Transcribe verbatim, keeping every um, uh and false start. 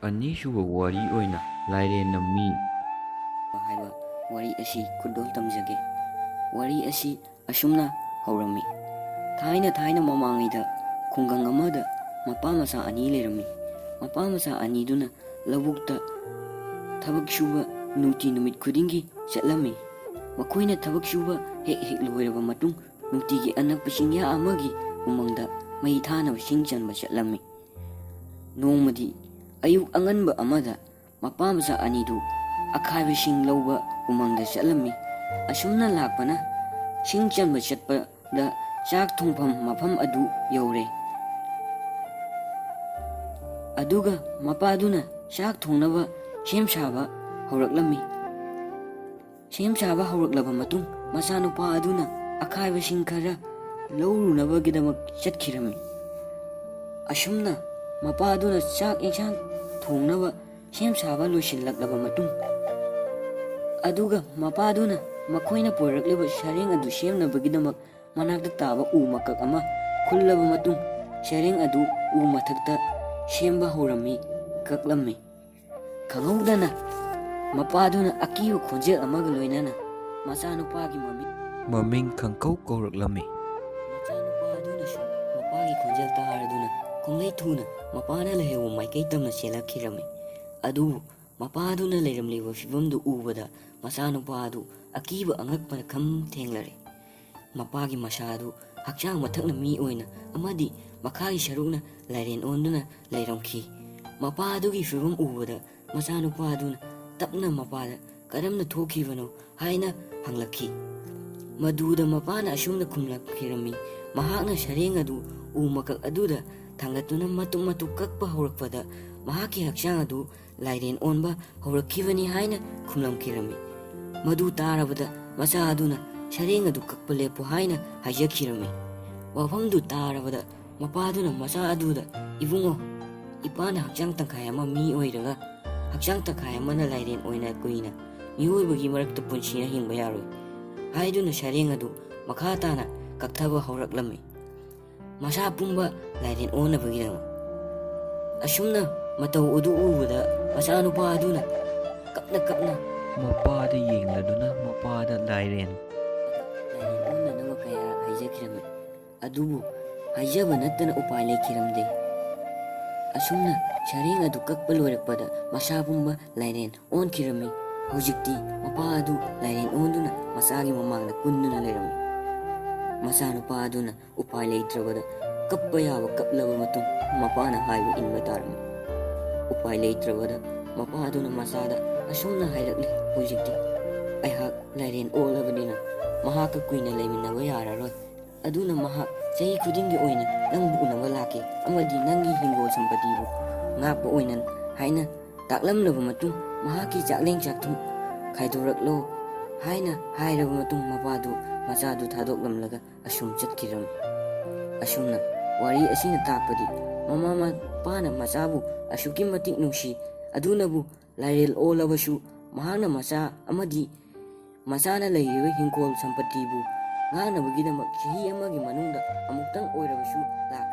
ꯑꯅꯤꯁꯨꯕ ꯋꯥꯔꯤ ꯑꯣꯏꯅ ꯂꯥꯏꯔꯦꯟꯅ ꯃꯤ ꯍꯥꯏꯕ ꯋꯥꯔꯤ ꯑꯁꯤ ꯈꯨꯗꯣꯜ ꯇꯝꯖꯒꯦ꯫ ꯋꯥꯔꯤ ꯑꯁꯤ ꯑꯁꯨꯝꯅ ꯍꯧꯔꯝꯃꯤ꯫ ꯊꯥꯏꯅ ꯊꯥꯏꯅ ꯃꯃꯥꯡꯉꯩꯗ ꯈꯨꯡꯒꯪ ꯑꯃꯗ ꯃꯄꯥ ꯃꯆꯥ ꯑꯅꯤ ꯂꯩꯔꯝꯃꯤ꯫ ꯃꯄꯥ ꯃꯆꯥ ꯑꯅꯤꯗꯨꯅ ꯂꯧꯕꯨꯛꯇ ꯊꯕꯛ ꯁꯨꯕ ꯅꯨꯡꯇꯤ ꯅꯨꯃꯤꯠ ꯈꯨꯗꯤꯡꯒꯤ ꯆꯠꯂꯝꯃꯤ꯫ ꯃꯈꯣꯏꯅ ꯊꯕꯛ ꯁꯨꯕ ꯍꯦꯛ ꯍꯦꯛ ꯂꯣꯏꯔꯕ ꯃꯇꯨꯡ, ꯅꯨꯡꯇꯤꯒꯤ ꯑꯅꯛꯄ ꯆꯤꯡꯌꯥ ꯑꯃꯒꯤ ꯎꯃꯪꯗ ꯃꯩ ꯊꯥꯅꯕ ꯁꯤꯡ ꯆꯟꯕ ꯆꯠꯂꯝꯃꯤ꯫ ꯅꯣꯡꯃꯗꯤ ꯑꯌꯨꯛ ꯑꯉꯟꯕ ꯑꯃꯗ ꯃꯄꯥ ꯃꯆꯥ ꯑꯅꯤꯗꯨ ꯑꯈꯥꯏꯕ ꯁꯤꯡ ꯂꯧꯕ ꯎꯃꯪꯗ ꯆꯠꯂꯝꯃꯤ꯫ ꯑꯁꯨꯝꯅ ꯂꯥꯛꯄꯅ ꯁꯤꯡ ꯆꯟꯕ ꯆꯠꯄꯗ ꯆꯥꯛ ꯊꯣꯡꯐꯝ ꯃꯐꯝ ꯑꯗꯨ ꯌꯧꯔꯦ꯫ ꯑꯗꯨꯒ ꯃꯄꯥꯗꯨꯅ ꯆꯥꯛ ꯊꯣꯡꯅꯕ ꯁꯦꯝ ꯁꯥꯕ ꯍꯧꯔꯛꯂꯝꯃꯤ꯫ ꯁꯦꯝ ꯁꯥꯕ ꯍꯧꯔꯛꯂꯕ ꯃꯇꯨꯡ, ꯃꯆꯥꯅꯨꯄꯥ ꯑꯗꯨꯅ ꯑꯈꯥꯏꯕꯁꯤꯡ ꯈꯔ ꯂꯧꯔꯨꯅꯕꯒꯤꯗꯃꯛ ꯆꯠꯈꯤꯔꯝꯃꯤ꯫ ꯑꯁꯨꯝꯅ ꯃꯄꯥ ꯑꯗꯨꯅ ꯆꯥꯛ ꯌꯦꯟꯁꯥꯡ ꯊꯣꯡꯅꯕ ꯁꯦꯝ ꯁꯥꯕ ꯂꯣꯏꯁꯤꯜꯂꯛꯂꯕ ꯃꯇꯨꯡ, ꯑꯗꯨꯒ ꯃꯄꯥꯗꯨꯅ ꯃꯈꯣꯏꯅ ꯄꯨꯔꯛꯂꯤꯕ ꯁꯔꯦꯡ ꯑꯗꯨ ꯁꯦꯝꯅꯕꯒꯤꯗꯃꯛ ꯃꯅꯥꯛꯇ ꯇꯥꯕ ꯎ ꯃꯀꯛ ꯑꯃ ꯈꯨꯜꯂꯕ ꯃꯇꯨꯡ, ꯁꯔꯦꯡ ꯑꯗꯨ ꯎ ꯃꯊꯛꯇ ꯁꯦꯝꯕ ꯍꯧꯔꯝꯃꯤ, ꯀꯛꯂꯝꯃꯤ꯫ ꯈꯪꯍꯧꯗꯅ ꯃꯄꯥꯗꯨꯅ ꯑꯀꯤꯕ ꯈꯣꯟꯖꯦꯜ ꯑꯃꯒ ꯂꯣꯏꯅꯅ ꯃꯆꯥꯅꯨꯄꯥꯒꯤ ꯃꯃꯤꯡ ꯃꯃꯤꯡ ꯈꯪꯀꯧ ꯀꯧꯔꯛꯂꯝꯃꯤ꯫ ꯃꯆꯥꯅꯨꯄꯥ ꯑꯗꯨꯅꯁꯨ ꯃꯄꯥꯒꯤ ꯈꯣꯟꯖꯦꯜ ꯇꯥꯔꯗꯨꯅ ꯈꯣꯡꯂꯩ ꯊꯨꯅ ꯃꯄꯥꯅ ꯂꯩꯍꯧꯕ ꯃꯥꯏꯀꯩ ꯇꯝꯅ ꯆꯦꯜꯂꯛꯈꯤꯔꯝꯃꯤ꯫ ꯑꯗꯨꯕꯨ ꯃꯄꯥꯗꯨꯅ ꯂꯩꯔꯝꯂꯤꯕ ꯐꯤꯕꯝꯗꯨ ꯎꯕꯗ ꯃꯆꯥꯅꯨꯄꯥ ꯑꯗꯨ ꯑꯀꯤꯕ ꯑꯉꯛꯄꯅ ꯈꯝ ꯊꯦꯡꯂꯔꯦ꯫ ꯃꯄꯥꯒꯤ ꯃꯁꯥ ꯑꯗꯨ ꯍꯛꯆꯥꯡ ꯃꯊꯛꯅ ꯃꯤ ꯑꯣꯏꯅ ꯑꯃꯗꯤ ꯃꯈꯥꯒꯤ ꯁꯔꯨꯛꯅ ꯂꯥꯏꯔꯦꯟ ꯑꯣꯟꯗꯨꯅ ꯂꯩꯔꯝꯈꯤ꯫ ꯃꯄꯥ ꯑꯗꯨꯒꯤ ꯐꯤꯕꯝ ꯎꯕꯗ ꯃꯆꯥꯅꯨꯄꯥ ꯑꯗꯨꯅ ꯇꯞꯅ ꯃꯄꯥꯗ "ꯀꯔꯝꯅ ꯊꯣꯛꯈꯤꯕꯅꯣ?" ꯍꯥꯏꯅ ꯍꯪꯂꯛꯈꯤ꯫ ꯃꯗꯨꯗ ꯃꯄꯥꯅ ꯑꯁꯨꯝꯅ ꯈꯨꯝꯂꯛꯈꯤꯔꯝꯃꯤ, ꯃꯍꯥꯛꯅ ꯁꯔꯦꯡ ꯑꯗꯨ ꯎ ꯃꯀꯛ ꯑꯗꯨꯗ ꯊꯥꯡꯒꯠꯇꯨꯅ ꯃꯇꯨꯝ ꯃꯇꯨꯝ ꯀꯛꯄ ꯍꯧꯔꯛꯄꯗ ꯃꯍꯥꯛꯀꯤ ꯍꯛꯆꯥꯡ ꯑꯗꯨ ꯂꯥꯏꯔꯦꯟ ꯑꯣꯟꯕ ꯍꯧꯔꯛꯈꯤꯕꯅꯤ ꯍꯥꯏꯅ ꯈꯨꯝꯂꯝꯈꯤꯔꯝꯃꯤ꯫ ꯃꯗꯨ ꯇꯥꯔꯕꯗ ꯃꯆꯥ ꯑꯗꯨꯅ "ꯁꯔꯦꯡ ꯑꯗꯨ ꯀꯛꯄ ꯂꯦꯞꯄꯨ" ꯍꯥꯏꯅ ꯍꯥꯏꯖꯈꯤꯔꯝꯃꯤ꯫ ꯋꯥꯐꯝꯗꯨ ꯇꯥꯔꯕꯗ ꯃꯄꯥꯗꯨꯅ ꯃꯆꯥ ꯑꯗꯨꯗ, "ꯏꯕꯨꯡꯉꯣ, ꯏꯄꯥꯅ ꯍꯛꯆꯥꯡ ꯇꯪꯈꯥꯏ ꯑꯃ ꯃꯤ ꯑꯣꯏꯔꯒ ꯍꯛꯆꯥꯡ ꯇꯪꯈꯥꯏ ꯑꯃꯅ ꯂꯥꯏꯔꯦꯟ ꯑꯣꯏꯅ ꯀꯨꯏꯅ ꯃꯤꯑꯣꯏꯕꯒꯤ ꯃꯔꯛꯇ ꯄꯨꯟꯁꯤꯅ ꯍꯤꯡꯕ ꯌꯥꯔꯣꯏ" ꯍꯥꯏꯗꯨꯅ ꯁꯔꯦꯡ ꯑꯗꯨ ꯃꯈꯥ ꯇꯥꯅ ꯀꯛꯊꯕ ꯍꯧꯔꯛꯂꯝꯃꯤ, ꯃꯁꯥ ꯄꯨꯝꯕ ꯂꯥꯏꯔꯦꯟ ꯑꯣꯟꯅꯕꯒꯤꯗꯃꯛ꯫ ꯑꯁꯨꯝꯅ ꯃꯇꯧ ꯑꯗꯨ ꯎꯕꯗ ꯃꯆꯥꯅꯨꯄꯥ ꯑꯗꯨꯅ ꯀꯞꯅ ꯀꯞꯅ ꯃꯄꯥꯗ ꯌꯦꯡꯂꯗꯨꯅ ꯃꯄꯥꯗ ꯂꯥꯏꯔꯦꯟ ꯂꯥꯏꯔꯦꯟ ꯑꯣꯟꯅꯅꯕ ꯀꯌꯥ ꯍꯥꯏꯖꯈꯤꯔꯝꯃꯤ꯫ ꯑꯗꯨꯕꯨ ꯍꯥꯏꯖꯕ ꯅꯠꯇꯅ ꯎꯄꯥꯏ ꯂꯩꯈꯤꯔꯝꯗꯦ꯫ ꯑꯁꯨꯝꯅ ꯁꯔꯦꯡ ꯑꯗꯨ ꯀꯛꯄ ꯂꯣꯏꯔꯛꯄꯗ ꯃꯁꯥ ꯄꯨꯝꯕ ꯂꯥꯏꯔꯦꯟ ꯑꯣꯟꯈꯤꯔꯝꯃꯤ꯫ ꯍꯧꯖꯤꯛꯇꯤ ꯃꯄꯥ ꯑꯗꯨ ꯂꯥꯏꯔꯦꯟ ꯑꯣꯟꯗꯨꯅ ꯃꯆꯥꯒꯤ ꯃꯃꯥꯡꯗ ꯀꯨꯟꯗꯨꯅ ꯂꯩꯔꯝꯃꯤ꯫ ꯃꯆꯥꯅꯨꯄꯥ ꯑꯗꯨꯅ ꯎꯄꯥꯏ ꯂꯩꯇ꯭ꯔꯕꯗ ꯀꯞꯄ ꯌꯥꯕ ꯀꯞꯂꯕ ꯃꯇꯨꯡ ꯃꯄꯥꯅ ꯍꯥꯏꯕ ꯏꯟꯕ ꯇꯥꯔꯝꯃꯤ꯫ ꯎꯄꯥꯏ ꯂꯩꯇ꯭ꯔꯕꯗ ꯃꯄꯥ ꯑꯗꯨꯅ ꯃꯆꯥꯗ ꯑꯁꯨꯝꯅ ꯍꯥꯏꯔꯛꯂꯤ, "ꯍꯧꯖꯤꯛꯇꯤ ꯑꯩꯍꯥꯛ ꯂꯥꯏꯔꯦꯟ ꯑꯣꯜꯂꯕꯅꯤꯅ ꯃꯍꯥꯛꯀ ꯀꯨꯏꯅ ꯂꯩꯃꯤꯟꯅꯕ ꯌꯥꯔꯔꯣꯏ꯫ ꯑꯗꯨꯅ ꯃꯍꯥꯛ ꯆꯍꯤ ꯈꯨꯗꯤꯡꯒꯤ ꯑꯣꯏꯅ ꯅꯪꯕꯨ ꯎꯅꯕ ꯂꯥꯛꯀꯦ ꯑꯃꯗꯤ ꯅꯪꯒꯤ ꯍꯤꯡꯒꯣꯜ ꯁꯝꯄꯇꯤꯕꯨ ꯉꯥꯛꯄ ꯑꯣꯏꯅ" ꯍꯥꯏꯅ ꯇꯥꯛꯂꯝꯂꯕ ꯃꯇꯨꯡ ꯃꯍꯥꯛꯀꯤ ꯆꯥꯛꯂꯦꯟ ꯆꯥꯛꯊꯨꯝ ꯈꯥꯏꯗꯣꯔꯛꯂꯣ ꯍꯥꯏꯅ ꯍꯥꯏꯔꯕ ꯃꯇꯨꯡ ꯃꯄꯥꯗꯨ ꯃꯆꯥꯗꯨ ꯊꯥꯗꯣꯛꯂꯝꯂꯒ ꯑꯁꯨꯝ ꯆꯠꯈꯤꯔꯝꯃꯤ꯫ ꯑꯁꯨꯝꯅ ꯋꯥꯔꯤ ꯑꯁꯤꯅ ꯇꯥꯛꯄꯗꯤ ꯃꯃꯥ ꯃꯄꯥꯅ ꯃꯆꯥꯕꯨ ꯑꯁꯨꯛꯀꯤ ꯃꯇꯤꯛ ꯅꯨꯡꯁꯤ, ꯑꯗꯨꯅꯕꯨ ꯂꯥꯏꯔꯦꯜ ꯑꯣꯜꯂꯕꯁꯨ ꯃꯍꯥꯛꯅ ꯃꯆꯥ ꯑꯃꯗꯤ ꯃꯆꯥꯅ ꯂꯩꯔꯤꯕ ꯍꯤꯡꯈꯣꯜ ꯁꯝꯄꯇꯤꯕꯨ ꯉꯥꯛꯅꯕꯒꯤꯗꯃꯛ ꯆꯍꯤ ꯑꯃꯒꯤ ꯃꯅꯨꯡꯗ ꯑꯃꯨꯛꯇꯪ ꯑꯣꯏꯔꯕꯁꯨ ꯂꯥꯛ